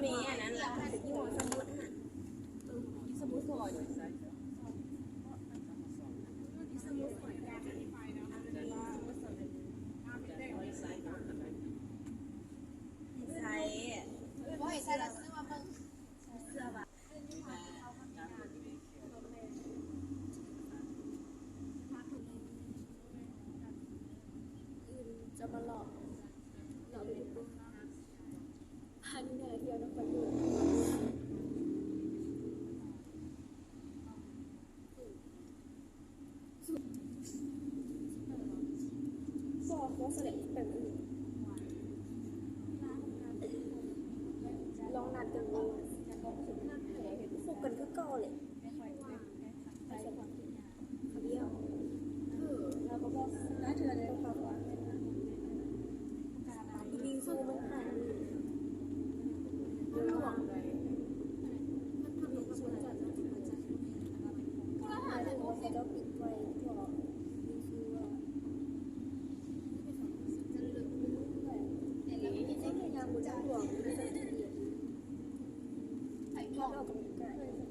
ມີອັນນັ້ນລະ ຢູ່ຫ້ອງສະໝຸດຫັ້ນ ຢູ່ສະໂມສອນ ຢູ່ສະໂມສອນ ໃສ່ ບໍ່ໃຫ້ໃສ່ລະ ຊື້ມາເບິ່ງ ເສື້ອວ່າ ອື່ນຈະມາເລາະ ເລາະໄປທຸກເມືອງ ພາແມ່ທ່ຽວນຳກັນເລີຍ ບໍ່ ບໍ່ສະແດງແບບອື່ນ ລອງນັດກັນເບິ່ງ ຄົບກັນຄືເກົ່າແຫຼະ. ເອີ ລາວກໍບອກຫຼາຍເທື່ອແລ້ວ ວ່າວິງຊູມັນຫາຍ ມັນຫຼວງໃດ໋ ມັນທຳໃຫ້ຄົນຈັດ ເຂົາເຈົ້າປິດໄວ້ ພວກວິງຊູອະ ມັນເລິກ ມັນເລິກ ແຕ່ລະວິງຊູ ພະຍາຍາມບໍ່ຈັກຫຼວງ ໄປອອກກຳລັງກາຍ ໂ